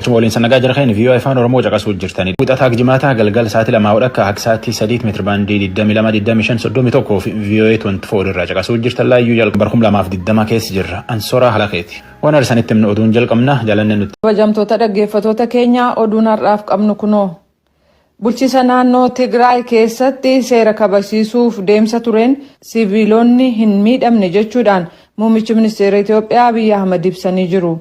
Galchuma waliin sannagaa jira kan VOA Afaan Oromoo caqasuu jirtanii. Wixataa jimaataa galgal sa'aatii 2 hodha akka sa'aatii 3 meetira baandii 22 25 31 fi VOA 24 irraa caqasuu jirtan laayyuu jalqaba bara 2020 keessa jirra. Ansoraa halakeeti. Waan arsanitti himnu oduun jalqabna jalanne nuti. Kabajamtoota dhaggeeffatoota keenyaa, oduun har'aaf qabnu kunoo. Bulchiisa naannoo Tigraay keessatti seera kabajsiisuuf deemsa tureen siviilonni hin miidhamne jechuudhaan muummichi ministeera Itoophiyaa Abiyyi Ahmad ibsanii jiru.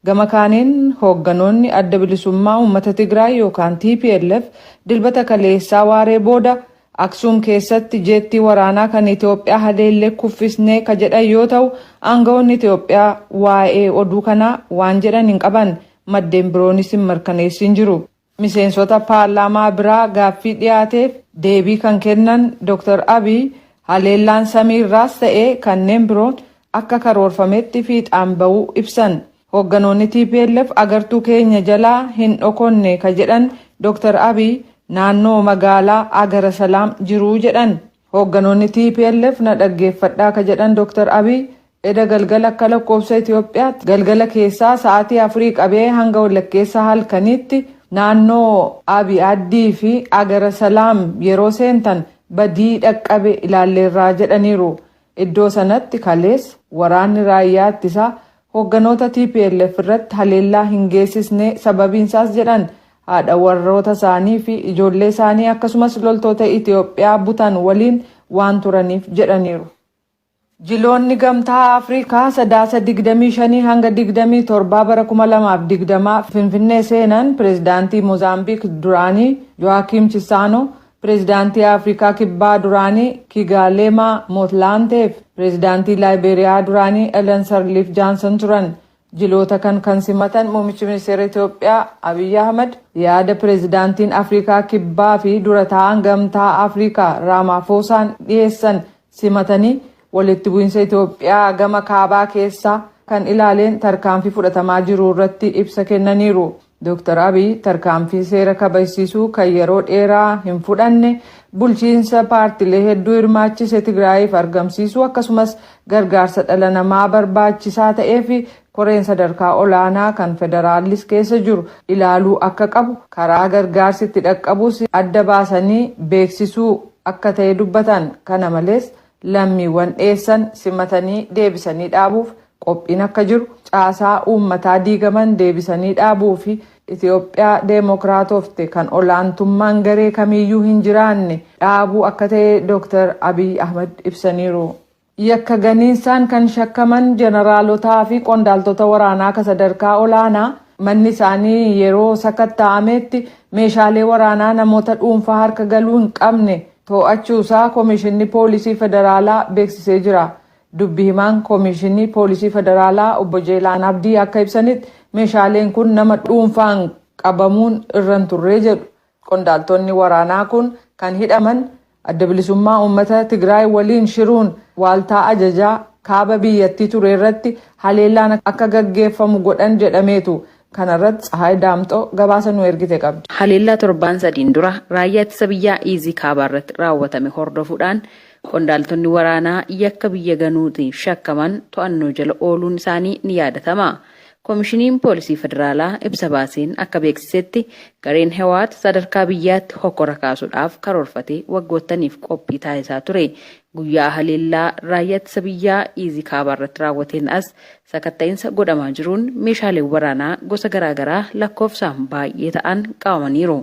Gama kaaniin hoogganoonni Adda Bilisummaa Uummata Tigraay yookaan TPLF Dilbata kaleessaa waaree booda Aksuum keessatti jeettii waraanaa kan Itoophiyaa haleellee kuffisnee ka jedhan yoo ta'u, aangawoonni Itoophiyaa waa'ee oduu kanaa waan jedhan hin qaban, maddeen biroonis hin mirkaneessin jiru. Miseensota paarlaamaa biraa gaaffii dhiyaateef deebii kan kennan Dr. Abiy, haleellaan samiirraas ta'ee kanneen biroon akka karoorfametti fiixaan ba'uu ibsan. Hoogganoonni TPLF agartuu keenya jalaa hin dhokonne ka jedhan Dr. Abiy, naannoo magaalaa Agara Salaam jiruu jedhan. Hoogganoonni TPLF na dhaggeeffadhaa ka jedhan Dr. Abiy, eda galgala akka lakkoofsa Itoophiyaatti galgala keessaa sa'aatii 4 qabee hanga walakkeessa halkaniitti naannoo Abiy Addii fi Agara Salaam yeroo seentan badii dhaqqabe ilaalleerraa jedhaniiru. Iddoo sanatti kaleessa waraanni raayyaa ittisaa hoogganoota TPLF irratti haleellaa hin geessisne, sababiinsaas jedhan haadha warroota isaanii fi ijoollee isaanii akkasumas loltoota Itoophiyaa butan waliin waan turaniif jedhaniiru. Jiloonni Gamtaa Afrikaa Sadaasa 25 hanga 27 bara 2020 Finfinnee seenan pireezidaantii Moozaambiik duraanii Jo'aakiim Chisaanoo, pireezidaantii Afrikaa Kibbaa duraanii Kigaaleemaa Mootlaantee fi pireezidaantii Laayibeeriyaa duraanii Elen Sarliif Jaanson turan. Jiloota kan simatan muummichi ministeera Itoophiyaa Abiyyi Ahmad yaada pireezidaantiin Afrikaa Kibbaa fi dura taa'an Gamtaa Afrikaa Raamaafoosaan dhiyeessan simatanii, walitti bu'iinsa Itoophiyaa gama kaabaa keessaa kan ilaaleen tarkaanfii fudhatamaa jiru irratti ibsa kennaniiru. Dr. Abiy tarkaanfii seera kabajsiisuu kan yeroo dheeraa hin fudhanne bulchiinsa paartilee hedduu hirmaachise Tigraayiif argamsiisuu, akkasumas gargaarsa dhala namaa barbaachisaa ta'ee fi koreen sadarkaa olaanaa kan federaalis keessa jiru ilaaluu akka qabu, karaa gargaarsi itti dhaqqabus adda baasanii beeksisuu akka ta'e dubbatan. Kana malees lammiiwwan dheessan simatanii deebisanii dhaabuuf qophiin akka jiru, caasaa uummataa diigaman deebisanii dhaabuu fi Itoophiyaa deemokiraatofte kan olaantummaan garee kamiyyuu hin jiraanne dhaabuu akka ta'e Dr. Abiy Ahmad ibsaniiru. Yakka ganiinsaan kan shakkaman jeneraalotaa fi qondaaltota waraanaa ka sadarkaa olaanaa manni isaanii yeroo sakatta'ametti meeshaalee waraanaa namoota dhuunfaa harka galuu hin qabne to'achuusaa Koomishinni Poolisii Federaalaa beeksisee jira. Dubbi himaan Koomishinii Poolisii Federaalaa obbo Jeelaan Abdii akka ibsanitti, meeshaaleen kun nama dhuunfaan qabamuun irra hin turree jedhu. Qondaaltonni waraanaa kun kan hidhaman Adda Bilisummaa Uummata Tigraay waliin shiruun waaltaa ajajaa kaaba biyyattii ture irratti haleellaan akka gaggeeffamu godhan jedhameetu. Kanarratti Tsahaay Daamxoo gabaasa nu ergite qabdi. Haleellaa torbaan sadiin dura raayyaa ittisa biyyaa Iizii Kaabaa irratti raawwatame hordofuudhaan qondaaltonni waraanaa yakka biyya ganuutiin shakkaman to'annoo jala ooluun isaanii ni yaadatama. Komishiniin Poolisii Federaalaa ibsa baaseen akka beeksisetti, gareen Hewaat sadarkaa biyyaatti hokkora kaasuudhaaf karoorfatee waggoottaniif qophii taasisaa ture. Guyyaa haleellaa raayyaa ittisa biyyaa Iizii Kaabaa irratti raawwateen as sakatta'insa godhamaa jiruun meeshaaleen waraanaa gosa garaagaraa lakkoofsaan baay'ee ta'an qabamaniiru.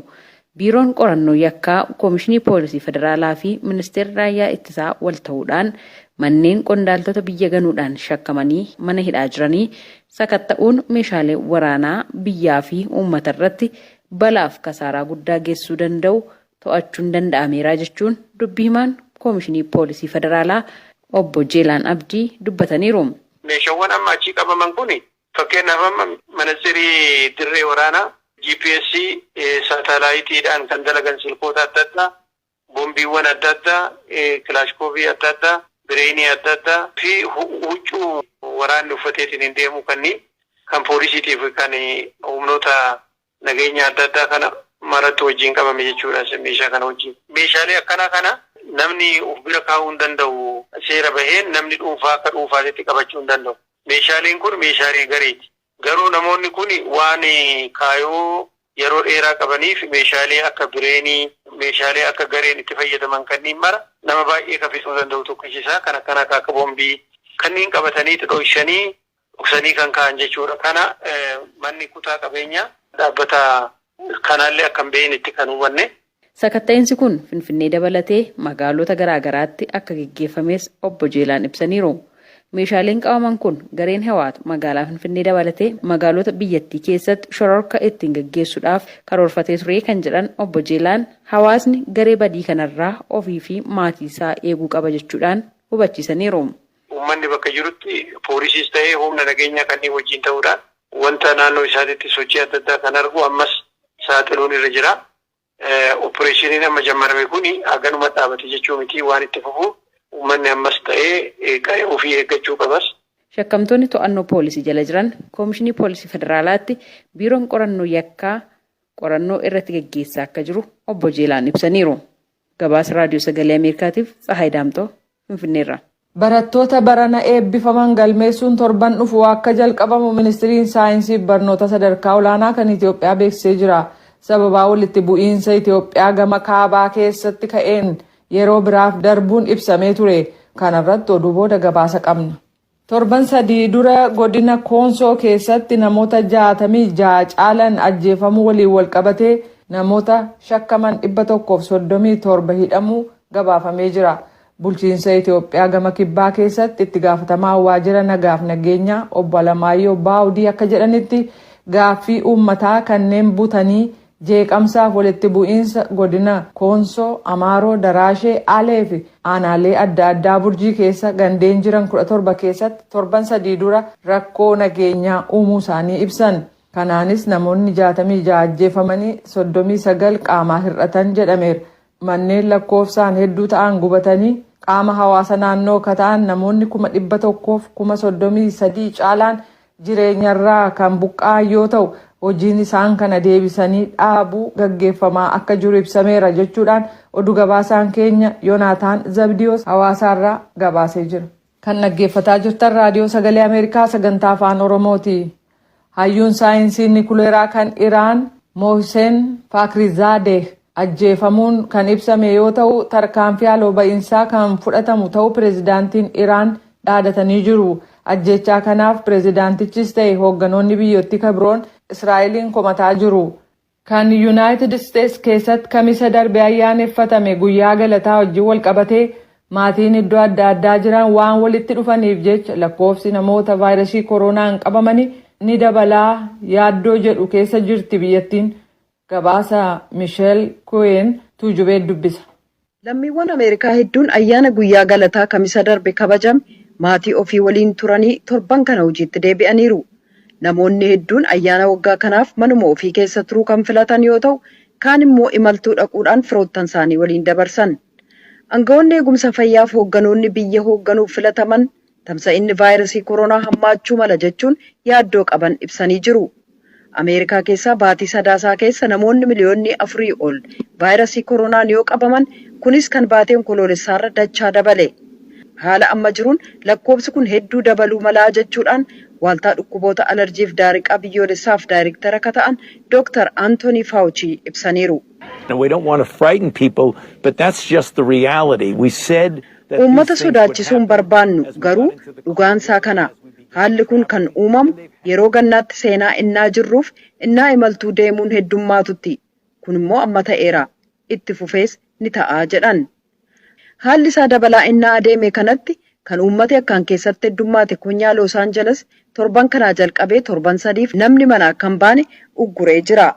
Biiroon Qorannoo Yakkaa Komishinii Poolisii Federaalaa fi Ministeerri Raayyaa Ittisaa wal ta'uudhaan manneen qondaaltota biyya ganuudhaan shakkamanii mana hidhaa jiranii sakatta'uun meeshaalee waraanaa biyyaa fi uummatarratti balaaf kasaaraa guddaa geessisuu danda'u to'achuun danda'ameera jechuun dubbi himaan Komishinii Poolisii Federaalaa obbo Jeelaan Abdii dubbataniiru. Meeshaawwan amma achii qabaman kun, fakkeenyaaf amma manatsirii dirree waraanaa, GPS saatalaayitiidhaan kan dalagan silkoota adda addaa, boombiiwwan adda addaa, kilaashkoobii adda addaa, bireenii adda addaa fi huccuu waraanni uffateetiin hin deemu kanneen kan poolisiitiif kan humnoota nageenya adda addaa kana maratti wajjin qabame jechuudha meeshaa kana wajjin. Meeshaalee akkanaa kana namni of bira kaa'uu hin danda'u. Seera baheen namni dhuunfaa akka dhuunfaatitti qabachuu hin danda'u. Meeshaaleen kun meeshaalee gareeti. Garuu namoonni kun waan kaayoo yeroo dheeraa qabaniif meeshaalee akka bireenii, meeshaalee akka gareen itti fayyadaman kanneen mara nama baay'ee kaffisuu danda'u tokkichisaa kan akkana akka boombii kanneen qabatanii dhoksanii dhoksanii kan ka'an jechuudha. Kana manni kutaa qabeenyaa dhaabbata kanaallee akka hin beeknetti kan hubanne. Sakatta'insi kun Finfinnee dabalatee magaalota garaagaraatti akka geggeeffames obbo Jeelaan ibsaniiru. Meeshaaleen qabaman kun gareen Hiwaat magaalaa Finfinnee dabalatee magaalota biyyattii keessatti shororka ittiin gaggeessuudhaaf karoorfatee ture kan jedhan obbo Jeelaan, hawaasni garee badii kanarraa ofii fi maatii isaa eeguu qaba jechuudhaan hubachiisaniiru. Uummanni bakka jirutti poolisiis ta'ee humna nageenyaa kanneen wajjin ta'uudhaan wanta naannoo isaatiitti sochii adda addaa kan argu ammas saaxiluun irra jira. Opereeshiniin amma jammarame kun haganuma dhaabate jechuu miti, waan itti fufu uummanni ammas ta'ee qa'ee ofii eeggachuu qabas. Shakkamtoonni to'annoo poolisii jala jiran Koomishinii Poolisii Federaalaatti biiroon qorannoo yakkaa qorannoo irratti gaggeessaa akka jiru obbo Jeelaan ibsaniiru. Gabaasa Raadiyoo Sagalee Ameerikaatiif Tsahaay Daamtoo, Finfinneerra. Barattoota barana eebbifaman galmeessuun torban dhufu akka jalqabamu Ministiriin Saayinsii fi Barnoota Sadarkaa Olaanaa kan Itoophiyaa beeksisee jira. Sababaa walitti bu'iinsa Itoophiyaa gama kaabaa keessatti ka'een yeroo biraaf darbuun ibsamee ture. Kana irratti oduu booda gabaasa qabna. Torban 3 dura godina Koonsoo keessatti namoota 66 caalan ajjeefamuu waliin walqabatee namoota shakkaman 137 hidhamuu gabaafamee jira. Bulchiinsa Itoophiyaa gama kibbaa keessatti itti gaafatamaa waajjira nagaaf nageenyaa obbo Alamaayyoo Baawudii akka jedhanitti, gaaffii uummataa kanneen butanii jeeqamsaaf walitti bu'iinsa godina Koonsoo, Amaaroo, Daraashee, Alee fi aanaalee adda addaa Burjii keessa gandeen jiran 17 keessatti torban 3 dura rakkoo nageenyaa uumuu isaanii ibsan. Kanaanis namoonni 66 ajjeefamanii 39 qaamaa hir'atan jedhameera. Manneen lakkoofsaan hedduu ta'an gubatanii qaama hawaasa naannoo ka ta'an namoonni 133,000 caalaan jireenyarraa kan buqqa'an yoo ta'u, hojiin isaan kana deebisanii dhaabuu gaggeeffamaa akka jiru ibsameera jechuudhaan oduu gabaasaan keenya Yonaataan Zabdiyoos Hawaasaarraa gabaasee jira. Kan dhaggeeffataa jirtan Raadiyoo Sagalee Ameerikaa sagantaa Afaan Oromooti. Hayyuun saayinsii nikuleeraa kan Iraan Mohsen Fakhrizadeh ajjeefamuun kan ibsame yoo ta'u, tarkaanfii haaloo ba'iinsaa kan fudhatamu ta'uu pireezidaantiin Iraan dhaadatanii jiru. Ajjeechaa kanaaf pireezidaantichis ta'e hoogganoonni biyyattii ka biroon Israa'eliin komataa jiru. Kan Yunaayitid Isteets keessatti Kamisa darbe ayyaaneffatame Guyyaa Galataa wajjin wal qabatee maatiin iddoo adda addaa jiran waan walitti dhufaniif jecha lakkoofsi namoota vaayirasii koronaan qabamanii ni dabalaa yaaddoo jedhu keessa jirti biyyattiin. Gabaasa Misheel Kuween Tuujubee dubbisa. Lammiiwwan Ameerikaa hedduun ayyaana Guyyaa Galataa Kamisa darbe kabajame maatii ofii waliin turanii torban kana hojiitti deebi'aniiru. Namoonni hedduun ayyaana waggaa kanaaf manuma ofii keessa turuu kan filatan yoo ta'u, kaan immoo imaltuu dhaquudhaan firoottan isaanii waliin dabarsan. Aangawoonni eegumsa fayyaaf hoogganoonni biyya hoogganuuf filataman tamsa'inni vaayirasii koronaa hammaachuu mala jechuun yaaddoo qaban ibsanii jiru. Ameerikaa keessaa baatii Sadaasaa keessa namoonni miliyoonni 4 ol vaayirasii koronaan yoo qabaman, kunis kan baatii Onkoloolessaarra dachaa dabale. Haala amma jiruun lakkoobsi kun hedduu dabaluu malaa jechuudhaan waaltaa dhukkuboota alarjiif daariqaa biyyoolessaaf daayirektara akka ta'an Dr. Anthony Fauci ibsaniiru. And we don't want to frighten people, but that's just the reality. We said that Uummata sodaachisuun barbaannu, garuu dhugaansaa kana. Haalli kun kan uumamu yeroo gannaatti seenaa innaa jirruuf innaa imaltuu deemuun heddummaatutti. Kun immoo amma ta'eera. Itti fufees ni ta'aa jedhan. Haalli isaa dabalaa innaa adeeme kanatti kan uummati akkaan keessatti heddummaate konyaa Los Angeles torban kanaa jalqabee torban 3f namni mana akka hin baane ugguree jira.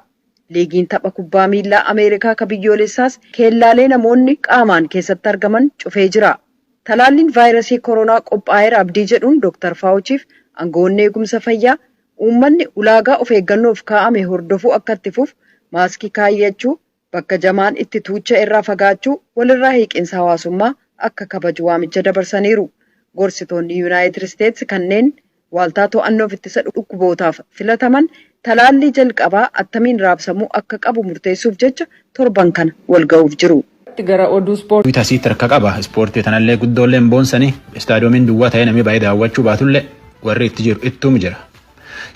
Liigiin tapha kubbaa miillaa Ameerikaa ka biyyoolessaas keellaalee namoonni qaamaan keessatti argaman cufee jira. Talaalliin vaayirasii koronaa qophaa'eera abdii jedhuun Dr. Fauciif aangawoonni eegumsa fayyaa uummanni ulaagaa of eeggannoof kaa'ame hordofuu akka itti fufu, maaskii kaayyachuu, bakka jamaan itti tuucha irraa fagaachuu, walirraa hiiqinsa hawaasummaa akka kabaju waamicha dabarsaniiru. Gorsitoonni Yuunaayitid Isteetsi kanneen waaltaa to'annoof ittisa dhukkubootaaf filataman talaallii jalqabaa attamiin raabsamuu akka qabu murteessuuf jecha torban kana wal ga'uuf jiru. Gara oduu ispoortii. Tasiitti harka qaba. Ispoortii tanallee guddoollee hin boonsanii, istaadiyoomiin duwwaa ta'ee namni baay'ee daawwachuu baatullee warri itti jiru ittuum jira.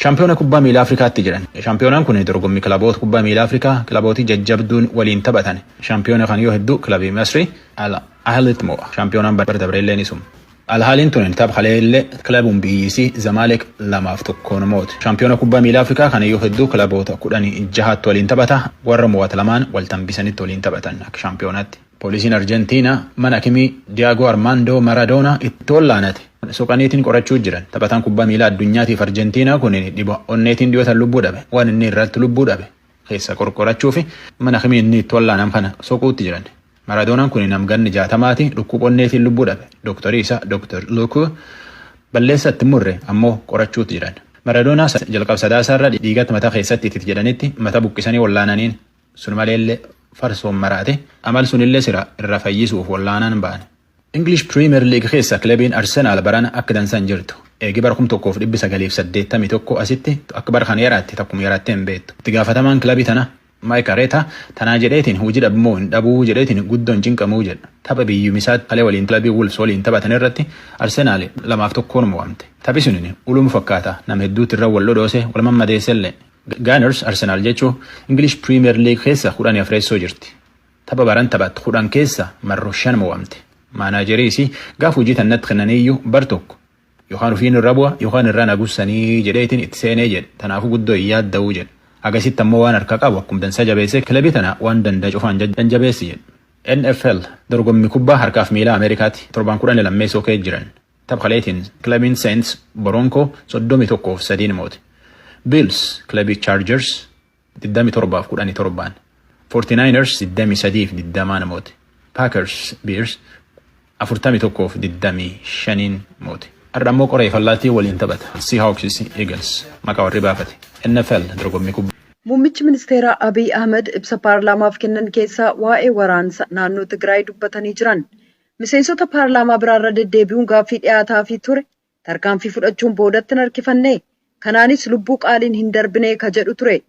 Shaampiyoona kubbaa miilaa Afrikaatti jiran. Shaampiyoonaan kun dorgommii kilaboota kubbaa miilaa Afrikaa kilabootii jajjabduun waliin taphatan. Shaampiyoona kan yoo hedduu kilabii Masrii Al Ahlitti mo'a. Shaampiyoonaan bara dabreellee ni suma. Al Ahliin tun tapha kaleellee kilabuun biyyisii Zamalek 2-1 mooti. Shaampiyoona kubbaa miilaa Afrikaa kana yoo hedduu kilaboota 16tti waliin taphata. Warra mo'ata lamaan wal tambisanitti waliin taphatan akka shaampiyoonatti. Poolisiin Arjentiinaa mana hakimii Diyaagoo Armaandoo Maradoonaa itti wallaanate. Soqaniitiin qorachuu jiran. Taphataan kubbaa miilaa addunyaatiif Arjentiinaa kun dhiba onneetiin dhiyootan lubbuu dhabe. Waan inni irratti lubbuu dhabe keessa qorqorachuu fi mana hakimii inni itti wallaanam kana soquutti jiran. Maradoonaan kun namganni 60ti dhukkuba onneetiin lubbuu dhabe. Dooktarii isaa Dooktar Luukuu balleessatti murre ammoo qorachuutti jiran. Maradoonaa jalqaba sadaasaarra dhiigatti mataa keessatti itti jedhanitti mata buqqisanii wallaananiin sun maleellee farsoon maraate amal sunillee sira irra fayyisuuf wallaanaan ba'an. English Premier League keessa kilabiin Arsenaal barana akka dansan jirtu. Eegi bara 1981 asitti akka bara kana yaraatti takkuma yaraatti hin beektu. Itti gaafatamaan kilabii tana Mike Arteta tanaa jedheetiin hojii dhabmoo hin dhabuu jedheetiin guddoon cinqamuu jedha. Tapha biyyumisaatti kalee waliin kilabii Wolves waliin taphatan irratti Arsenaal 2-1 mo'amte. Taphi sunin uluma fakkaata nama hedduutti irra wal dhodhoose wal mammadeessellee. Gunners Arsenaal jechuun English Premier League keessa 14 jirti. Tapha baran taphattu 10 keessa marroo 5 mo'amte. Maanaajeriis gaaf hojii tannatti kennaniiyyuu bar tokko yookaan ofiin irra bu'a yookaan irra nagussanii jedheetiin itti seenee jedhe. Kanaafuu guddoo hin yaadda'uu jedhe. Agasitti ammoo waan harka qabu akkuma dansa jabeessee kilabii tana waan danda'a cufaan jabeessi jedhe. NFL dorgommii kubbaa harkaaf miilaa Ameerikaatti torban 12 kee jiran. Tapha kaleetiin kilabiin Saints Boronkoo 31-3 moote. Bills kilabii Chargers 27-17. 49ers 23-20 moote. Packers Bears 41-25 moote. Har'a ammoo qoree fallaattii waliin taphata. Seahawks Eagles maqaa warri baafate. NFL dorgommii kubbaa. Muummichi ministeeraa Abiy Ahmed ibsa paarlaamaaf kennan keessaa waa'ee waraansa naannoo Tigraay dubbatanii jiran. Miseensota paarlaamaa biraarra deddeebi'uun gaaffii dhiyaataafii ture. Tarkaanfii fudhachuun boodatti hin harkifanne. Kanaanis lubbuu qaaliin hin darbine ka jedhu ture.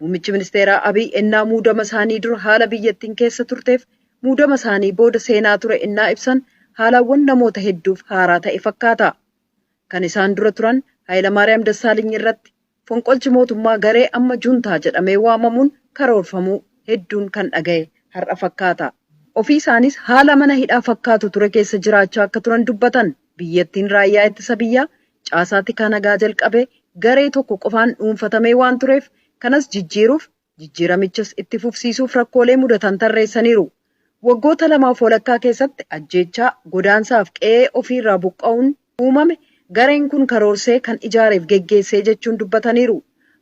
Muummichi ministeeraa Abiy ennaa muudama isaanii dura haala biyyattiin keessa turteef muudama isaanii booda seenaa ture ennaa ibsan haalawwan namoota hedduuf haaraa ta'e fakkaata. Kan isaan dura turan Hayilamaariyaam Dassaaliny irratti fonqolchi mootummaa garee amma juntaa jedhamee waamamuun karoorfamuu hedduun kan dhaga'e har'a fakkaata. Ofii isaanis haala mana hidhaa fakkaatu ture keessa jiraachaa akka turan dubbatan. Biyyattiin raayyaa ittisa biyyaa caasaatti kan nagaa jalqabe garee tokko qofaan dhuunfatamee waan tureef kanas jijjiiruuf jijjiiramichas itti fufsiisuuf rakkoolee mudatan tarreessaniiru. Waggoota 2.5 keessatti ajjeechaa godaansaaf qe'ee ofiirraa buqqa'uun uumame gareen kun karoorsee kan ijaareef geggeessee jechuun dubbataniiru.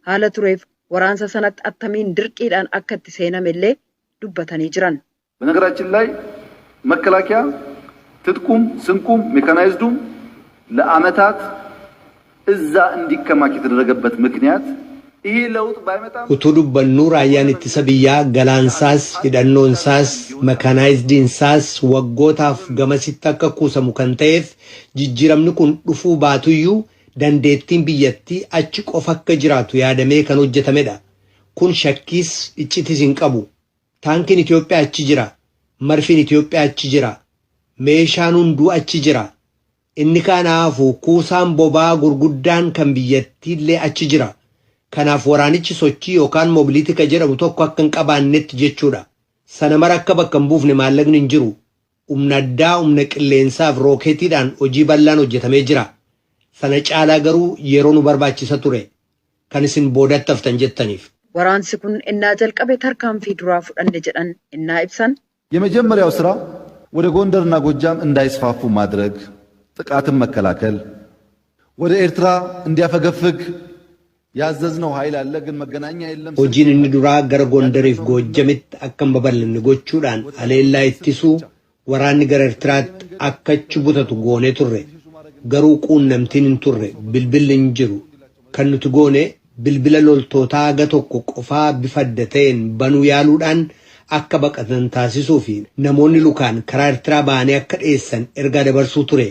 Haala tureef waraansa sanatti attamiin dirqiidhaan akka itti seenamellee dubbatanii jiran. በነገራችን ላይ መከላከያ ትጥቁም ስንቁም ሜካናይዝዱም ለዓመታት እዛ እንዲከማች የተደረገበት ምክንያት ይሄ ለውጥ ባይመጣም Utuu dubbannuu raayyaan ittisa biyyaa galaansaas hidhannoonsaas mekaanaayizdiinsaas waggootaaf gamasitti akka kuusamu kan ta'eef jijjiiramni kun dhufuu baatuyyuu dandeettiin biyyattii achi qofa akka jiraatu yaadamee kan hojjetamedha. Kun shakkiis iccitis hin qabu. Taankiin Itoophiyaa achi jira. Marfiin Itoophiyaa achi jira. Meeshaan hunduu achi jira. Inni kanaafu kuusaan boba'aa gurguddaan kan biyyattiillee achi jira. Kanaaf waraanichi sochii yookaan moobiliitika jedhamu tokko akka hin qabaannetti jechuudha. Sana mara akka bakka hin buufne maallaqni hin jiru. Humna addaa humna qilleensaaf rookeetiidhaan hojii bal'aan hojjetamee jira. Sana caalaa garuu yeroo nu barbaachisa ture. Kan isin boodatti haftan jettaniif. Waraansi kun innaa jalqabe tarkaanfii duraa fudhanne jedhan innaa ibsan. የመጀመሪያው ስራ ወደ ጎንደርና ጎጃም እንዳይስፋፉ ማድረግ፣ ጥቃትን መከላከል፣ ወደ ኤርትራ እንዲያፈገፍግ ያዘዝነው ኃይል አለ፣ ግን መገናኛ የለም። Hojiin inni duraa gara Gondariif Goojjamitti akka hin babal'anne gochuudhaan haleellaa ittisuu waraanni gara Eertiraatti akka achi butatu goonee turre. Garuu quunnamtiin hin turre, bilbilli hin jiru. Kan nuti goone bilbila loltootaa haga tokko qofaa bifa adda ta'een banuu yaaluudhaan akka baqatan taasisuu fi namoonni lukaan karaa Eertiraa ba'anii akka dheessan ergaa dabarsuu ture.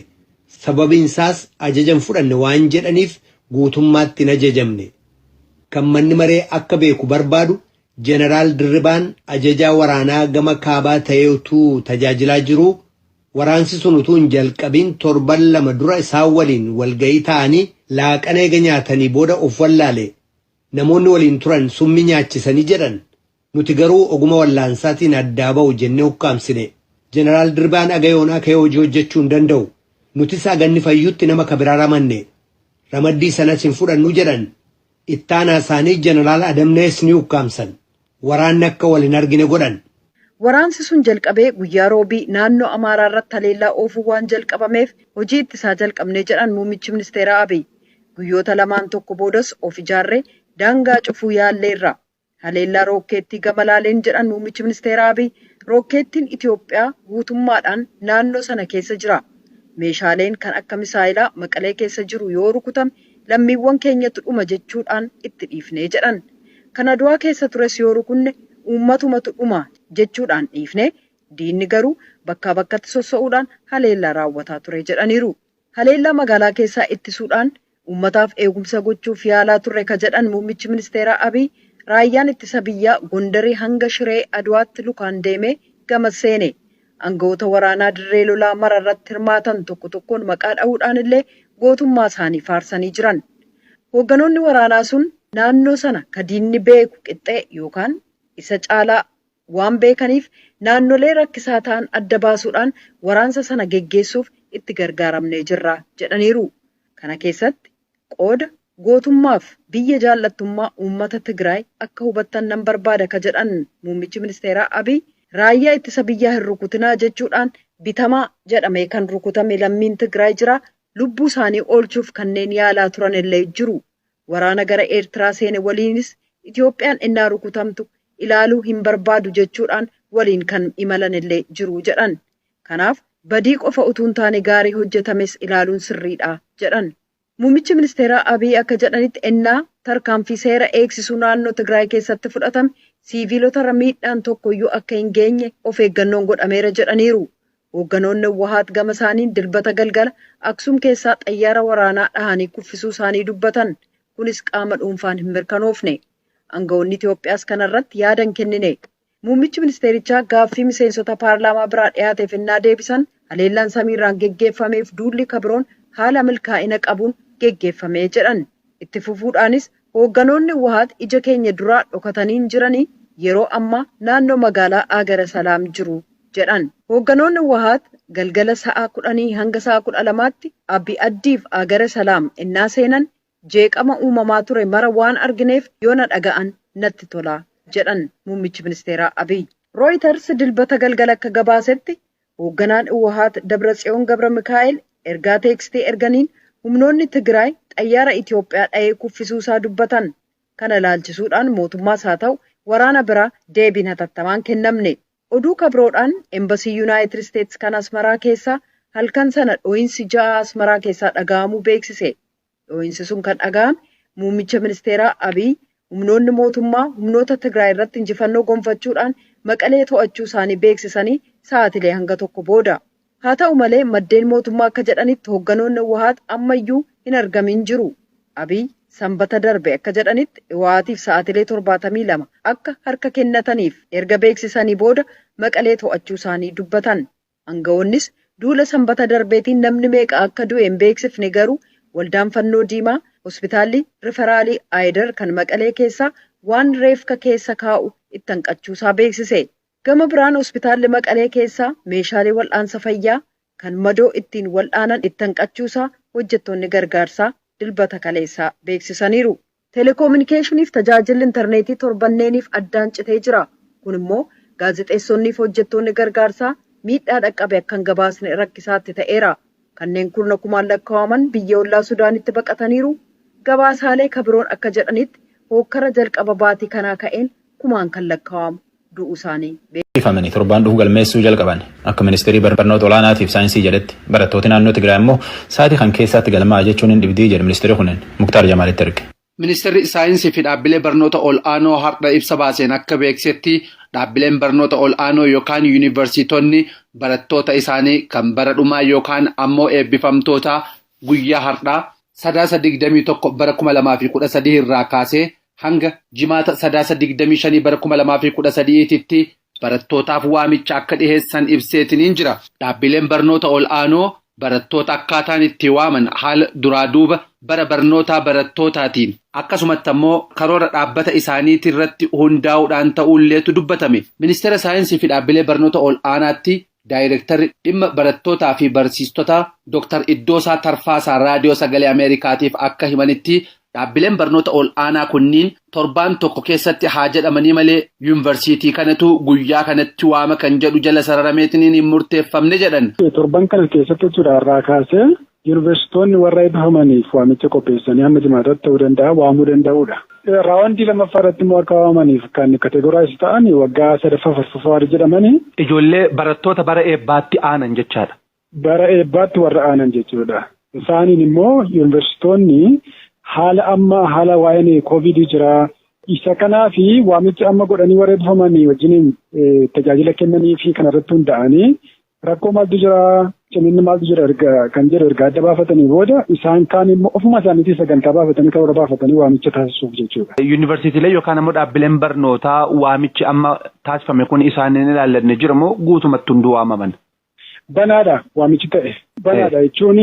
Sababiin isaas ajaja hin fudhanne waan jedhaniif guutummaatti hin ajajamne. Kan manni maree akka beeku barbaadu Jeneraal Dirribaan ajajaa waraanaa gama kaabaa ta'ee utuu tajaajilaa jiruu waraansi sun utuu hin jalqabiin torban 2 dura isaan waliin walga'ii ta'anii Laaqana eega nyaatanii booda of wallaale. Namoonni waliin turan summii nyaachisanii jedhan. Nuti garuu oguma wallaansaatiin addaa ba'u jennee ukkaamsine. Jeneraal Dirbaan aga yoonaa ka'ee hojii hojjechuu hin danda'u. Nutis haga inni fayyutti nama ka biraa ramanne. Ramaddii sanas hin fudhannu jedhan. Ittaanaa isaanii Jeneraal Adamnees ni ukkaamsan. Waraanni akka wal hin argine godhan. Waraansi sun jalqabee guyyaa Roobii naannoo Amaaraa irratti haleellaa oofuu waan jalqabameef hojii ittisaa jalqabnee jedhan muummichi ministeeraa Abiy. Guyyoota lamaan tokko boodas of ijaarree daangaa cufuu yaalleerra. Haleellaa rookkeettii gama laaleen jedhan muummichi ministeeraa Abiy, rookkeettiin Itoophiyaa guutummaadhaan naannoo sana keessa jira. Meeshaaleen kan akka misaayilaa Maqalee keessa jiru yoo rukutame lammiiwwan keenyatu dhuma jechuudhaan itti dhiifnee jedhan. Kan Aduwaa keessa tures yoo rukunne uummatumatu dhuma jechuudhaan dhiifne, diinni garuu bakkaa bakkatti sossa'uudhaan haleellaa raawwataa ture jedhaniiru. Haleellaa magaalaa keessaa ittisuudhaan uummataaf eegumsa gochuuf yaalaa turre ka jedhan muummichi ministeeraa Abiy, raayyaan ittisa biyyaa Gondarii hanga Shiree Aduwaatti lukaan deemee gama seene. Aangawoota waraanaa dirree lolaa mara irratti hirmaatan tokko tokkoon maqaa dha'uudhaan illee gootummaa isaanii faarsanii jiran. Hoogganoonni waraanaa sun naannoo sana ka diinni beeku qixxee yookaan isa caalaa waan beekaniif naannolee rakkisaa ta'an adda baasuudhaan waraansa sana geggeessuuf itti gargaaramnee jirra jedhaniiru. Kana keessatti qooda gootummaaf biyya jaallattummaa uummata Tigraay akka hubattan nan barbaada ka jedhan muummichi ministeeraa Abiy, raayyaa ittisa biyyaa hin rukutinaa jechuudhaan bitamaa jedhamee kan rukutame lammiin Tigraay jira, lubbuu isaanii oolchuuf kanneen yaalaa turan illee jiru. Waraana gara Eertiraa seene waliinis Itoophiyaan innaa rukutamtu ilaaluu hin barbaadu jechuudhaan waliin kan imalan illee jiru jedhan. Kanaaf badii qofa utuu hin taane gaarii hojjetames ilaaluun sirriidha jedhan. Muummichi ministeeraa Abiy akka jedhanitti ennaa tarkaanfii seera eegsisuu naannoo Tigraay keessatti fudhatame siiviilotarra miidhaan tokkoyyuu akka hin geenye of eeggannoon godhameera jedhaniiru. Hoogganoonni Wahaat gama isaaniin Dilbata galgala Aksum keessaa xayyaara waraanaa dhahanii kuffisuu isaanii dubbatan. Kunis qaama dhuunfaan hin mirkanoofne. Aangawoonni Itoophiyaas kanarratti yaada hin kennine. Muummichi ministeerichaa gaaffii miseensota paarlaamaa biraa dhiyaateef innaa deebisan haleellaan samiirraan geggeeffameef duulli kabiroon haala milkaa'ina qabuun geggeeffamee jedhan. Itti fufuudhaanis hoogganoonni Wahaat ija keenya duraa dhokatanii hin jiranii, yeroo ammaa naannoo magaalaa Agara Salaam jiru jedhan. Hoogganoonni Wahaat galgala sa'a 10 hanga sa'a 12tti Abbi Addiif Agara Salaam innaa seenan jeeqama uumamaa ture mara waan argineef yoona dhaga'an natti tola jedhan muummichi ministeeraa Abiy. Reuters Dilbata galgala akka gabaasetti hoogganaan Wahaat Dabratsiyoon Gabra Mikaa'el ergaa teekstii erganiin humnoonni Tigraay xayyaara Itoophiyaa dha'ee kuffisuu isaa dubbatan. Kana ilaalchisuudhaan mootummaas haa ta'u waraana biraa deebiin hatattamaan kennamne. Oduu kabiroodhaan Embasii Yuunaayitid Isteetsi kan Asmaraa keessaa halkan sana dhoo'insi ja'a Asmaraa keessaa dhaga'amuu beeksise. Dhoo'insi sun kan dhaga'ame muummicha ministeeraa Abiy humnoonni mootummaa humnoota Tigraay irratti injifannoo gonfachuudhaan Maqalee to'achuu isaanii beeksisanii sa'aatilee hanga tokko booda. Haa ta'u malee maddeen mootummaa akka jedhanitti hoogganoonni Wahaat ammayyuu hin argamin jiru. Abiy Sanbata darbe akka jedhanitti Wahaatiif sa'aatilee 72 akka harka kennataniif erga beeksisanii booda Maqalee to'achuu isaanii dubbatan. Aangawoonnis duula Sanbata darbeetiin namni meeqa akka du'e hin beeksifne, garuu waldaan fannoo diimaa hospitaalli riferaalii Aayidar kan Maqalee keessaa waan reefka keessa kaa'u itti hanqachuusaa beeksise. Gama biraan hospitaalli Maqalee keessaa meeshaalee wal'aansa fayyaa kan madoo ittiin wal'aanan itti hanqachuusaa hojjettoonni gargaarsaa Dilbata kaleessaa beeksisaniiru. Teleekoominikeeshiniif tajaajilli intarneetii torbanneeniif addaan citee jira. Kun immoo gaazexeessonnii fi hojjettoonni gargaarsaa miidhaa dhaqqabe akka hin gabaasne rakkisaatti ta'eera. Kanneen kurna kumaan lakkaa'aman biyya ollaa Sudaanitti baqataniiru. Gabaasaalee kabiroon akka jedhanitti hookkara jalqaba baatii kanaa ka'een kumaan kan lakkaa'amu du'uu isaanii beeksifamanii torbaan dhufu galmeessuu jalqaban. Akka ministeerii barnoota olaanaatiif saayinsii jedhetti barattooti naannoo Tigraay immoo sa'aatii kan keessatti galmaa jechuun hin dhibdii jedhe ministeerri kunin. Muktaar Jamaalitti erge. Ministeerri saayinsii fi dhaabbilee barnoota ol'aanoo har'a ibsa baaseen akka beeksisetti, dhaabbileen barnoota ol'aanoo yookaan yuunivarsiitonni barattoota isaanii kan bara dhumaa yookaan ammoo eebbifamtoota guyyaa har'aa Sadaasa 21 bara 2013 irraa kaasee hanga Jimaata Sadaasa 25 bara 2013tti barattootaaf waamicha akka dhiheessan ibseetiniin jira. Dhaabbileen barnoota ol'aanoo Barattoota akkaataan itti waaman haala duraa duuba bara barnootaa barattootaatiin, akkasumatti ammoo karoora dhaabbata isaaniitii irratti hundaa'uudhaan ta'uulleetu dubbatame. Ministeera Saayinsii fi Dhaabbilee Barnoota Ol Aanaatti Daayirektarri dhimma barattootaa fi barsiistotaa Dr. Iddoosaa Tarfaasaa Raadiyoo Sagalee Ameerikaatiif akka himanitti, dhaabbileen barnoota ol aanaa kunniin torbaan tokko keessatti haa jedhamanii malee yuunivarsiitii kanatu guyyaa kanatti waama kan jedhu jala sararameetiniin hin murteeffamne jedhan. Torban kana keessatti jechuudha, irraa kaasee yuunivarsiitonni warra eebbifamaniif waamicha qopheessanii hamma Jimaataatti ta'uu danda'a waamuu danda'uudha. Round lammaffaa irratti immoo akka waamamaniif kan categorize ta'an waggaa sadaffaa, arfaffaa warri jedhamanii. Ijoollee barattoota bara eebbaatti aanan jechaadha. Bara eebbaatti warra aanan jechuudha. Isaaniin immoo yuunivarsiitonni haala amma haala waa'een koovidii jira. Isa kanaa fi waamicha amma godhanii warra eebbifamanii wajjiniin tajaajila kennanii fi kanarratti hundaa'anii rakkoo maaltu jira, ciminni maaltu jira erga kan jedhu erga adda baafatanii booda, isaan kaan immoo ofuma isaaniitii sagantaa baafatanii, karoora baafatanii waamicha taasisuuf jechuudha. Yuunivarsiitiilee yookaan ammoo dhaabbileen barnootaa waamichi amma taasifame kun isaan hin ilaallanne jira moo guutumatti hunduu waamaman? Banaadha waamichi ta'e. Banaadha jechuun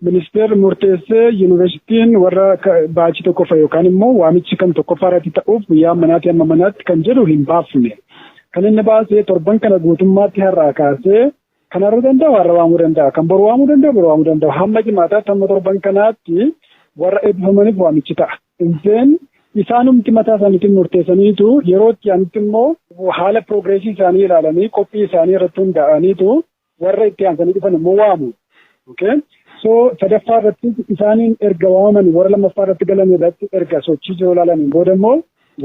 ministeerri murteessee yuunivarsiitiin warra batch tokkoffaa yookaan immoo waamichi kan tokkoffaa irratti ta'uuf guyyaa manaatti amma manaatti kan jedhu hin baafne. Kan inni baasee torban kana guutummaatti har'aa kaasee kan har'a danda'u har'a waamuu danda'a. Kan boru waamuu danda'u boru waamuu danda'a. Hamma Jimaataatti, hamma torban kanaatti warra eebbifamaniif waamichi ta'a. Inseen isaanumti mataa isaaniitiin murteessaniitu yeroo itti aanutti immoo haala progress isaanii ilaalanii, qophii isaanii irratti hundaa'aniitu warra itti aansanii dhufan immoo waamu. Okay? So sadaffaa irratti isaaniin erga waamaman, warra lammaffaa irratti galan irratti erga sochii jiru ilaalaniin booda immoo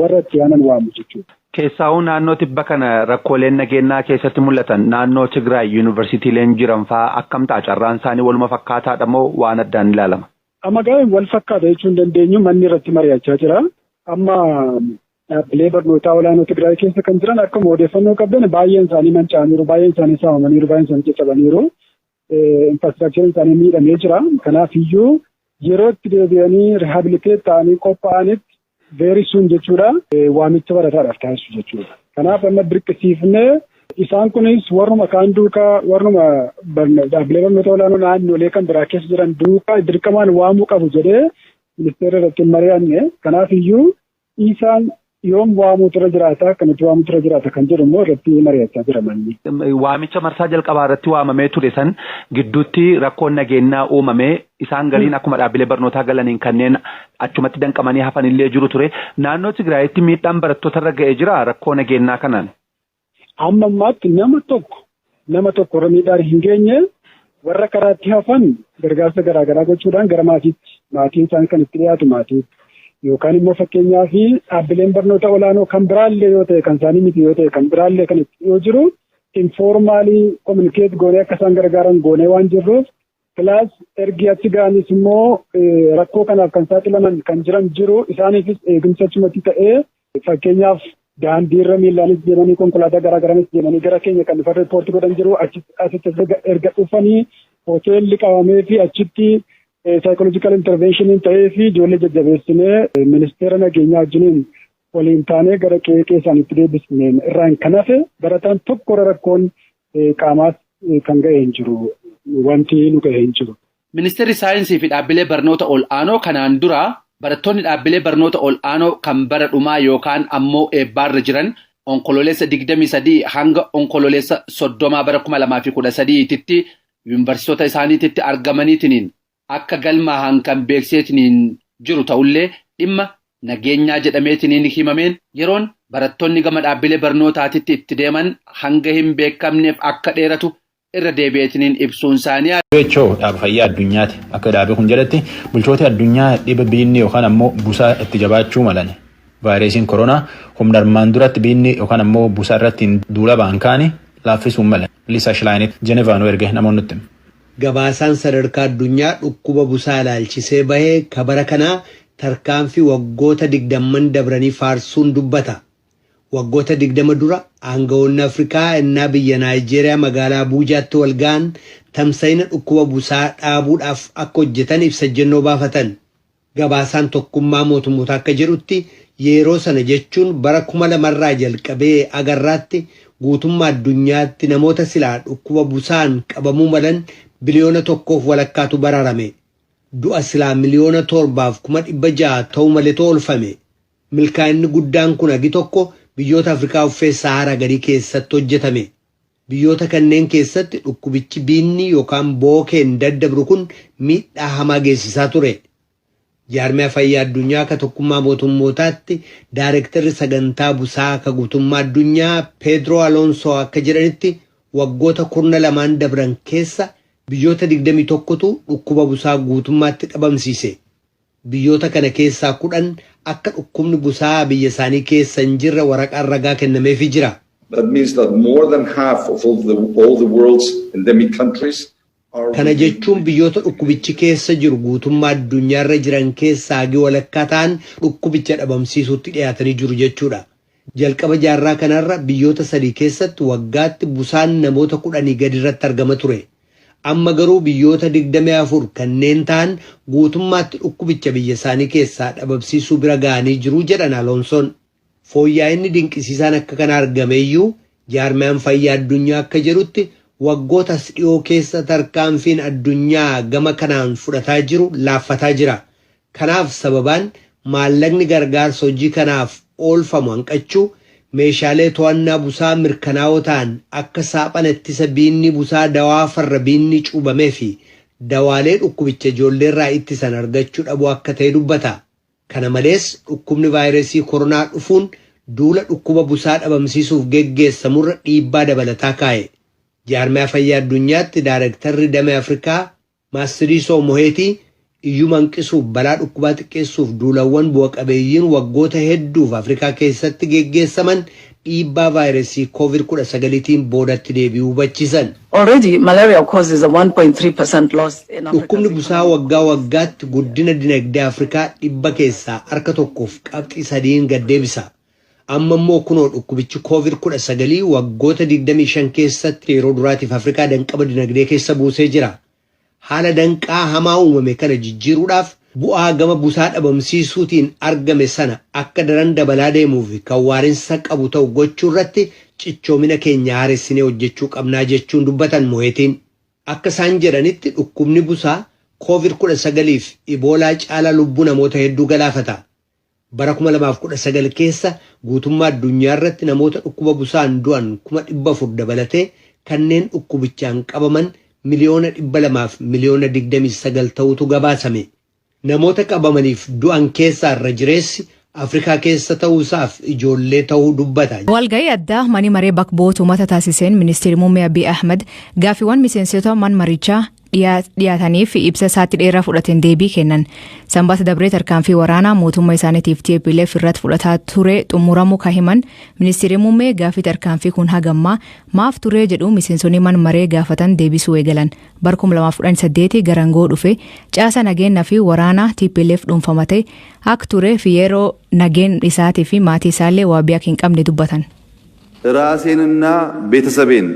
warra itti aanan waamu jechuudha. Keessaa'uu naannoo tibba kana rakkooleen nageenyaa keessatti mul'atan, naannoo Tigraay yuunivarsiitiileen jiran fa'aa akkam ta'a? Carraan isaanii waluma fakkaataadha moo waan addaan ilaalama? Amma gaa'een wal fakkaata jechuu hin dandeenyu, manni irratti mari'achaa jira. Amma dhaabbilee barnootaa olaanoo Tigraay keessa kan jiran akkuma odeeffannoo qabdan baay'een isaanii manca'aniiru, baay'een isaanii saamamaniiru, baay'een isaanii caccabaniiru. Infrastructureiin isaanii miidhamee jira. Kanaaf iyyuu yeroo itti deebi'anii rehabilitate ta'anii qophaa'anitti very soon jechuudha, waamicha barataadhaaf taasisu jechuudha. Kanaaf amma dirqisiifnee isaan kunis warruma kaan duukaa, warruma dhaabbilee barnoota olaanoo naannolee kan biraa keessa jiran duukaa dirqamaan waamuu qabu jedhee ministeera irratti hin mari'anne. Kanaaf iyyuu isaan yoom waamuutu irra jiraata, akkamitti waamuutu irra jiraata kan jedhu immoo irratti mari'achaa jira manni. Waamicha marsaa jalqabaa irratti waamamee ture san gidduutti rakkoon nageenyaa uumamee isaan galiin akkuma dhaabbilee barnootaa galaniin kanneen achumatti danqamanii hafan illee jiru ture. Naannoo Tigraayitti miidhaan barattoota irra ga'ee jira rakkoo nageenyaa kanaan? Amma ammaatti nama tokko irra miidhaan hin geenye. Warra karaatti hafan gargaarsa garaagaraa gochuudhaan gara maatiitti, maatiin isaan kan itti dhiyaatu maatiitti, yookaan immoo fakkeenyaaf dhaabbileen barnoota olaanoo kan biraallee yoo ta'e, kan isaanii miti yoo ta'e, kan biraallee kan itti dhiyoo jiru informally communicate goonee akka isaan gargaaran goonee waan jirruuf, plus ergi achi ga'anis immoo rakkoo kanaaf kan saaxilaman kan jiran jiru, isaaniifis eegumsa achumatti ta'ee, fakkeenyaaf daandiirra miillaanis deemanii, konkolaataa garaagaraanis deemanii gara keenya kan dhufan report godhan jiru. Asitti erga dhufanii hoteelli qabamee fi achitti psychological interventioniin ta'ee fi ijoollee jajjabeessinee ministeera nageenyaa wajjiniin waliin taanee gara qe'ee isaaniitti deebisneen irraan kan hafe barataan tokko rakkoon qaamaas kan ga'e hin jiru, wanti nu ga'e hin jiru. Ministeerri Saayinsii fi Dhaabbilee Barnoota Ol'aanoo kanaan dura barattoonni dhaabbilee barnoota ol'aanoo kan bara dhumaa yookaan ammoo eebbaarra jiran Onkololeessa 23 hanga Onkololeessa 30 bara 2013tti yuunivarsiitota isaaniititti argamaniitiniin akka galmaahan kan beekseetiniin jiru ta'ullee, dhimma nageenyaa jedhameetiniin himameen yeroon barattoonni gama dhaabbilee barnootaatitti itti deeman hanga hin beekamneef akka dheeratu irra deebi'eetiniin ibsuun isaanii. WHO dhaaba fayyaa addunyaati. Akka dhaabi kun jedhetti bulchoota addunyaa dhiba biinni yookaan ammoo busaa itti jabaachuu malan. Vaayirasiin koronaa humna armaan duratti biinni yookaan ammoo busaa irratti duula ba'an kaani laaffisuun malan. Liisa Shilaayinitti Jenevaanuu erge namoonni nutti. Gabaasaan sadarkaa addunyaa dhukkuba busaa ilaalchisee bahee kabara kanaa tarkaanfii waggoota 20n dabranii faarsuun dubbata. Waggoota 20 dura aangawoonni Afrikaa innaa biyya Naayijeeriyaa magaalaa Abuujaatti wal ga'an tamsa'ina dhukkuba busaa dhaabuudhaaf akka hojjetan ibsa ejjennoo baafatan. Gabaasaan Tokkummaa Mootummoota akka jedhutti yeroo sana, jechuun bara 2000rraa jalqabee agarraatti, guutummaa addunyaatti namoota silaa dhukkuba busaan qabamuu malan Biliyoona 1.5tu baraarame. Du'a silaa 7,600,000 ta'uu maletu oolfame. Milkaa'inni guddaan kun hagi tokko biyyoota Afrikaa uffee Saharaa gadii keessatti hojjetame. Biyyoota kanneen keessatti dhukkubichi biinni yookaan bookeen daddabru kun miidhaa hamaa geessisaa ture. Jaarmiyaa Fayyaa Addunyaa ka Tokkummaa Mootummootaatti Daayirektarri sagantaa busaa ka guutummaa addunyaa Peedroo Aloonsoo akka jedhanitti, waggoota kurna lamaan dabran keessa biyyoota 21tu dhukkuba busaa guutummaatti dhabamsiise. Biyyoota kana keessaa 10 akka dhukkubni busaa biyya isaanii keessa hin jirre waraqaan ragaa kennameefii jira. That means that more than half of all the world's endemic countries are Kana jechuun biyyoota dhukkubichi keessa jiru guutummaa addunyaarra jiran keessaa hagi walakkaa ta'an dhukkubicha dhabamsiisuutti dhiyaatanii jiru jechuudha. Jalqaba jaarraa kanarra biyyoota sadii keessatti waggaatti busaan namoota 10 gadi irratti argama ture. Amma garuu biyyoota 24 kanneen ta'an guutummaatti dhukkubicha biyya isaanii keessaa dhabamsiisuu bira ga'anii jiru jedhan Aloonsoon. Fooyya'inni dinqisiisaan akka kana argameeyyuu, jaarmiyaan fayyaa addunyaa akka jedhutti, waggoota as dhiyoo keessa tarkaanfiin addunyaa gama kanaan fudhataa jiru laaffataa jira. Kanaaf sababaan maallaqni gargaarsa hojii kanaaf oolfamu hanqachuu, meeshaalee to'annaa busaa mirkanaa'oo ta'an akka saaphana ittisa biinni busaa dawaa farra biinni cuubamee fi dawaalee dhukkubicha ijoolleerraa ittisan argachuu dhabuu akka ta'e dubbata. Kana malees, dhukkubni vaayirasii koronaa dhufuun duula dhukkuba busaa dhabamsiisuuf geggeessamurra dhiibbaa dabalataa kaa'e. Jaarmiyaa Fayyaa Addunyaatti Daayirektarri damee Afrikaa Maastiriisoo Moheetii, iyyuu hanqisuuf, balaa dhukkubaa xiqqeessuuf duulawwan bu'a qabeeyyiin waggoota hedduuf Afrikaa keessatti geggeessaman dhiibbaa vaayirasii COVID-19tiin boodatti deebi'uu hubachiisan. Already, malaria causes a 1.3% loss in Africa's Dhukkubni busaa waggaa waggaatti guddina dinagdee Afrikaa 1.3%n gad deebisa. Amma immoo kunoo dhukkubichi COVID-19 waggoota 25 keessatti yeroo duraatiif Afrikaa danqaba dinagdee keessa buusee jira. Haala danqaa hamaa uumame kana jijjiiruudhaaf, bu'aa gama busaa dhabamsiisuutiin argame sana akka daran dabalaa deemuuf kan waarinsa qabu ta'u gochuu irratti cichoomina keenya haaressinee hojjechuu qabnaa jechuun dubbatan Moheetiin. Akka isaan jedhanitti, dhukkubni busaa COVID-19 fi Iboolaa caalaa lubbuu namoota hedduu galaafata. Bara 2019 keessa guutummaa addunyaa irratti namoota dhukkuba busaan du'an 400,000 dabalatee kanneen dhukkubichaan qabaman 229,000,000 ta'utu gabaasame. Namoota qabamaniif du'an keessaa irra jireessi Afrikaa keessa ta'uusaaf ijoollee ta'uu dubbata. Walga'ii addaa mani maree bakka bu'oota uummata taasiseen ministeerri muummee Abiy Ahmed gaaffiiwwan miseensota man marichaa dhiyaataniif ibsa isaatti dheeraa fudhateen deebii kennan. Sanbata dabree tarkaanfii waraanaa mootummaa isaaniitiif TPLF irratti fudhataa ture xumuramuu kan himan ministeerri muummee, gaaffii tarkaanfii kun hagammaa maaf turee jedhu miseensonni man maree gaafatan deebisuu eegalan. Bara 2018 garangoo dhufe caasa nageenyaa fi waraanaa TPLF dhuunfamate akka turee fi yeroo nageen isaatii fi maatii isaallee waabii akka hin qabne dubbatan. ራሴንና ቤተሰቤን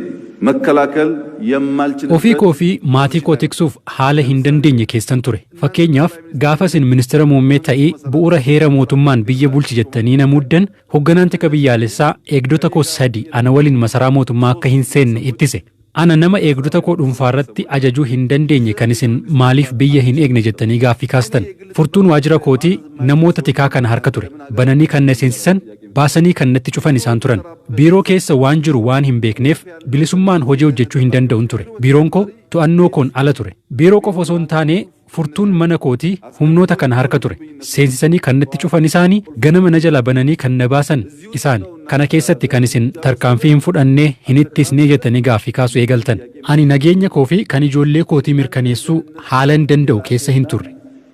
መከላከል የማልችልበት Ofii koo fi maatii koo tiksuuf haala hin dandeenye keessan ture. Fakkeenyaaf, gaafa isin ministeera muummee ta'ii bu'uura heera mootummaan biyya bulchi jettanii na muuddan, hoogganaan tika biyyaalessaa eegdota koo sadi ana waliin masaraa mootummaa akka hin seenne ittise. Ana nama eegdota koo dhuunfaarratti ajajuu hin dandeenye kan isin maaliif biyya hin eegne jettanii gaaffii kaastan. Furtuun waajjira kootii namoota tikaa kana harka ture. Bananii kan na seensisan, baasanii kan natti cufan isaan turan. Biiroo keessa waan jiru waan hin beekneef bilisummaan hojii hojjechuu hin danda'un ture. Biiroon koo to'annoo koon ala ture. Biiroo qofa osoo hin taane, furtuun mana kootii humnoota kana harka ture. Seensisanii kan natti cufan isaanii, ganama na jala bananii kan na baasan isaani. Kana keessatti kan isin tarkaanfii hin fudhannee, hin ittisnee jettanii gaaffii kaasuu eegaltan. Ani nageenya koo fi kan ijoollee kootii mirkaneessuu haala hin danda'u keessa hin turre.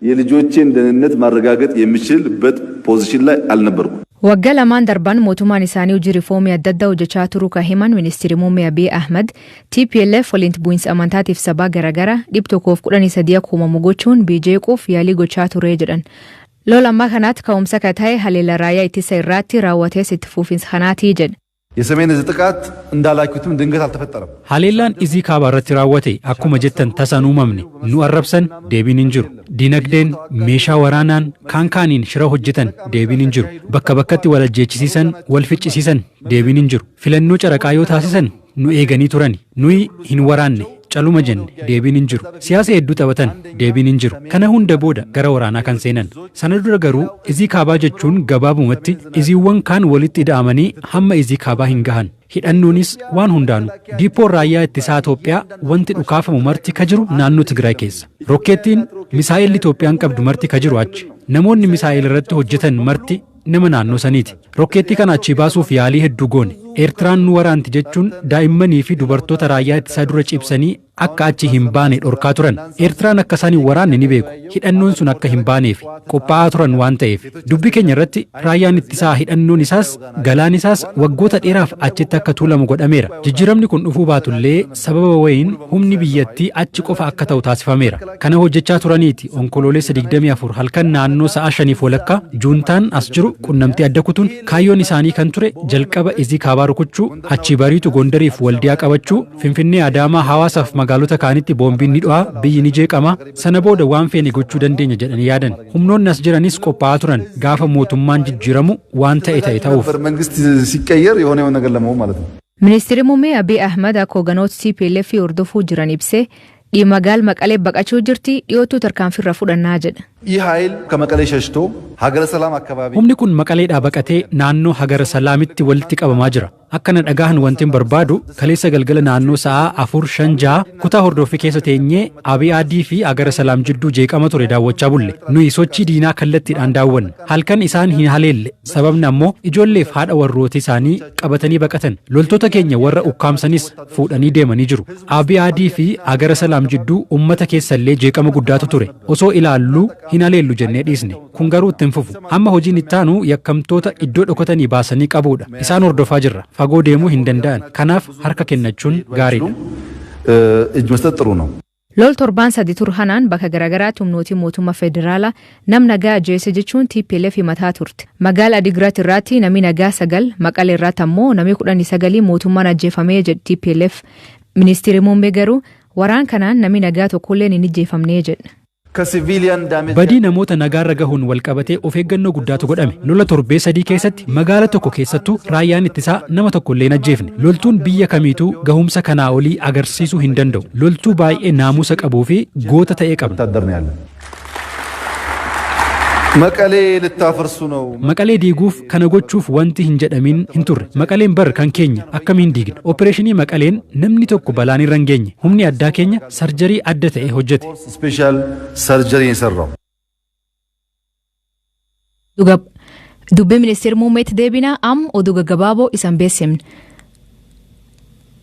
የልጆቼን ደህንነት ማረጋገጥ የምችልበት ፖዚሽን ላይ አልነበርኩም። Waggaa lamaan darban mootummaan isaanii hojii riifoomii adda addaa hojjechaa turuu kan himan ministeerri muummee Abiy Ahmed, TPLF waliin bu'iinsa amantaatiif sabaa garaagaraa 113 akka uumamu gochuun biyya yaalii gochaa ture jedhan. Lola ammaa kanaatti ka'umsa kan ta'e haleela raayyaa ittisa irratti raawwates itti fufiinsa kanaatii jedhe. የሰሜን እዝ ጥቃት እንዳላችሁትም ድንገት አልተፈጠረም። Haleellaan izii kaabaa irratti raawwate akkuma jettan tasan uumamne. Nu arrabsan, deebiin hin jiru. Dinagdeen, meeshaa waraanaan, kaan kaaniin shira hojjetan, deebiin hin jiru. Bakka bakkatti wal ajjeechisiisan, wal ficcisiisan, deebiin hin jiru. Filannoo caraqaa yoo taasisan nu eeganii turani. Nuyi hin waraanne. Caluma jenne, deebiin hin jiru. Siyaasa hedduu taphatan, deebiin hin jiru. Kana hunda booda gara waraanaa kan seenan. Sana dura garuu Izii Kaabaa jechuun gabaabumatti iziiwwan kaan walitti ida'amanii hamma Izii Kaabaa hin gahan. Hidhannoonis waan hundaanu. Diippoon raayyaa ittisaa Itoophiyaa wanti dhukaafamu marti ka jiru naannoo Tigraay keessa. Rokkeettiin misaa'elli Itoophiyaan qabdu marti ka jiru achi. Namoonni misaa'el irratti hojjetan marti nama naannoo saniiti. Rokkeettii kana achii baasuuf yaalii hedduu goone. Eertiraan nu waraanti jechuun daa'immanii fi dubartoota raayyaa ittisaa dura cibsanii akka achi hin baane dhorkaa turan. Eertiraan akka isaan hin waraanne ni beeku. Hidhannoon sun akka hin baaneef qophaa'aa turan waan ta'eef. Dubbii keenya irratti raayyaan ittisaa hidhannoon isaas galaan isaas waggoota dheeraaf achitti akka tuulamu godhameera. Jijjiiramni kun dhufuu baatullee sababa wayiin humni biyyattii achi qofa akka ta'u taasifameera. Kana hojjechaa turaniiti Onkoloolessa 24 halkan naannoo sa'a 5:30 juuntaan as jiru qunnamtii adda kutuun kaayyoon isaanii kan ture jalqaba Izii Kaabaa rukuchuu, achii bariitu Gondariif Waldiyaa qabachuu, Finfinnee, Adaamaa, Hawaasaaf magaalota kaanitti boombiin ni dho'a, biyyi ni jeeqama, sana booda waan feene gochuu dandeenya jedhanii yaadan. Humnoonni as jiranis qophaa'aa turan gaafa mootummaan jijjiiramu waan ta'e ta'e ta'uuf. መንግስት ሲቀየር የሆነ የሆነ ነገር ለመሆን ማለት ነው። Ministeerri Muummee Abiy Ahmad akka hoogganoota TPLF hordofuu jiran ibsee magaal Maqalee baqachuu jirti, dhiyoottuu tarkaanfii irra fudhannaa jedha. ይህ ኃይል ከመቀሌ ሸሽቶ ሀገረ ሰላም አካባቢ Humni kun Maqaleedhaa baqatee naannoo Hagara Salaamitti walitti qabamaa jira. Akka na dhagahan wantin barbaadu, kaleessa galgala naannoo sa'aa 4, 5, 6 kutaa hordoffii keessa teenyee Abiy Adii fi Hagara Salaam jidduu jeeqama ture daawwachaa bulle. Nuyi sochii diinaa kallattiidhaan daawwanna. Halkan isaan hin haleelle. Sababni ammoo ijoolleef haadha warroota isaanii qabatanii baqatan. Loltoota keenya warra ukkaamsanis fuudhanii deemanii jiru. Abiy Adii fi Hagara Salaam jidduu uummata keessallee jeeqama guddaatu ture. Osoo ilaalluu hin haleellu jennee dhiisne. Kun garuu itti hin fufu. Amma hojiin itti aanu yakkamtoota iddoo dhokatanii baasanii qabuudha. Isaan hordofaa jirra. Fagoo deemuu hin danda'an. Kanaaf harka kennachuun gaariidha. እጅ መስጠት ጥሩ ነው። Lol torbaan 3 ture kanaan bakka garaagaraatti humnootii mootummaa federaalaa nam nagaa ajjeese jechuun TPLF himataa turte. Magaala Adigiraat irraatti namni nagaa 9, Maqalee irraatti ammoo namni 19 mootummaan ajjeefamee jedhe TPLF. Ministeerri muummee garuu waraan kanaan namni nagaa tokkolleen hin ajjeefamnee jedha. ከ civilian damage Badii namoota nagaarra gahuun walqabatee of eeggannoo guddaatu godhame. Lola torbee 3 keessatti magaala tokko keessattuu raayyaan ittisaa nama tokko illee hin ajjeefne. Loltuun biyya kamiituu gahumsa kanaa olii agarsiisuu hin danda'u. Loltuu baay'ee naamusa qabuu fi goota ta'e qabna. ወታደር ነው ያለን። መቀሌ ልታፈርሱ ነው። Maqalee diiguuf kana gochuuf wanti hin jedhamin hin turre. Maqaleen bar kan keenya, akkamiin diigna? Opereeshinii Maqaleen namni tokko balaan irra hin geenye. Humni addaa keenya sarjarii adda ta'e hojjete. Special surgery የሰራው Dubbii ministeera muummeetti deebinaa, am oduu gaggabaaboo isan beeksifne.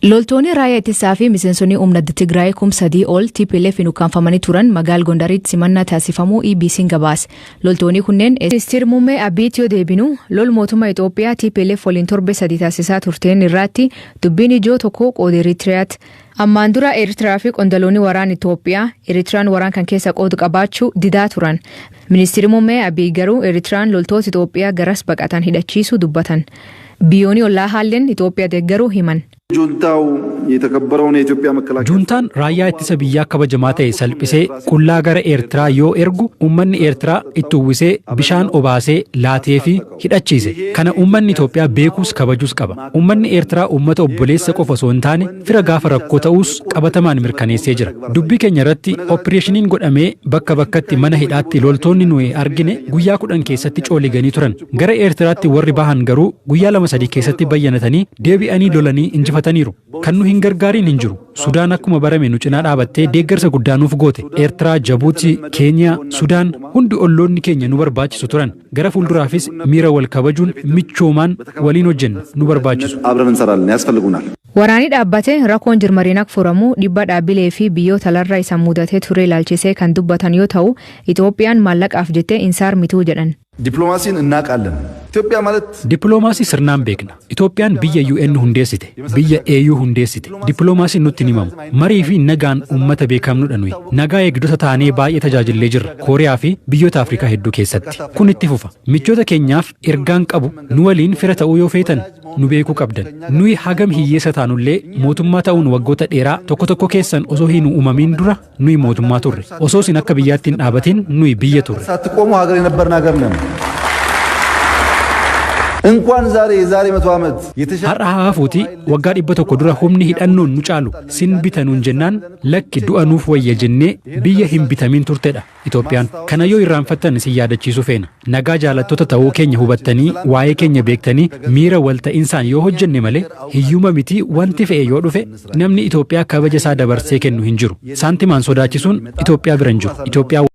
Loltoonni raayyaa ittisaa fi miseensonni humna adda Tigraay 3,000 ol TPLF ukkaanfamanii turan magaala Gondaritti simannaa taasifamuu EBC'n gabaase. Loltoonni kunneen ministeerri muummee Abiyyitti yoo deebinu, lol mootummaa Itoophiyaa TPLF waliin torbe 3 taasisaa turteen irratti dubbiin ijoo tokko qooda Eritiriyaati. Ammaan dura Eertiraa fi qondaloonni waraana Itoophiyaa Eritiraan waraan kan keessa qoodu qabaachuu didaa turan. Ministeerri muummee Abiy garuu Eritiraan loltoota Itoophiyaa garas baqatan hidhachiisuu dubbatan. Biyyoonni ollaa haalleen Itoophiyaa deeggaruu himan. ጁንታው የተከበረውን የኢትዮጵያ መከላከያ Juuntaan raayyaa ittisa biyyaa kabajamaa ta'e salphisee qullaa gara Eertiraa yoo ergu, uummanni Eertiraa itti uwwisee bishaan obaasee laatee fi hidhachiise. Kana uummanni Itoophiyaa beekuus kabajuus qaba. Uummanni Eertiraa uummata obboleessa qofa osoo hin taane fira gaafa rakkoo ta'uus qabatamaan mirkaneessee jira. Dubbii keenya irratti opereeshiniin godhamee bakka bakkatti mana hidhaatti loltoonni nuyi argine guyyaa 10 keessatti cooliganii turan. Gara Eertiraatti warri bahan garuu guyyaa 2, 3 keessatti bayyanatanii deebi'anii lolanii injifataniiru. Kan nu hin gargaariin hin jiru. Sudaan akkuma barame nu cinaa dhaabattee deeggarsa guddaa nuuf goote. Eertiraa, Jabuutii, Keeniyaa, Sudaan hundi olloonni keenya nu barbaachisu turan. Gara fuulduraafis miira wal kabajuun michoomaan waliin hojjenna, nu barbaachisu. አብረን እንሰራለን፣ ያስፈልጉናል። Waraanni dhaabbate rakkoon jirmariin akka furamu dhibba dhaabbilee fi biyyoota alarraa isa mudatee ture ilaalchisee kan dubbatan yoo ta'u, Itoophiyaan maallaqaaf jettee hin saarmituu jedhan. ዲፕሎማሲን እናውቃለን። ኢትዮጵያ ማለት Dippiloomaasii sirnaan beekna. Itoophiyaan biyya UN hundeessite, biyya AU hundeessite. Dippiloomaasiin nutti hin himamu. Marii fi nagaan uummata beekamnudha nuyi. Nagaa eegdota taanee baay'ee tajaajillee jirra. Kooriyaa fi biyyoota Afrikaa hedduu keessatti. Kun itti fufa. Michoota keenyaaf ergaan qabu, nu waliin fira ta'uu yoo feetan nu beekuu qabdan. Nuyi hagam hiyyeessa taanullee mootummaa ta'uun waggoota dheeraa tokko tokko keessan osoo hin uumamin dura nuyi mootummaa turre. Osoo isin akka biyyaatti hin dhaabatin nuyi biyya turre. ሳትቆሙ ሀገር የነበርን ሀገር ነን። እንኳን ዛሬ የዛሬ 100 ዓመት የተሻለ Har'a haa hafuuti, waggaa 100 dura humni hidhannoon nu caalu sin bitanuun jennaan, lakki, du'a nuuf wayya jennee biyya hin bitamin turtedha Itoophiyaan. Kana yoo irraanfattan isin yaadachiisuu feena. Nagaa jaalattoota ta'uu keenya hubattanii, waa'ee keenya beektanii, miira walta'insaan yoo hojjenne malee, hiyyuma miti, wanti fe'e yoo dhufe namni Itoophiyaa kabaja isaa dabarsee kennu hin jiru. Saantimaan sodaachisuun Itoophiyaa bira hin jiru. Itoophiyaa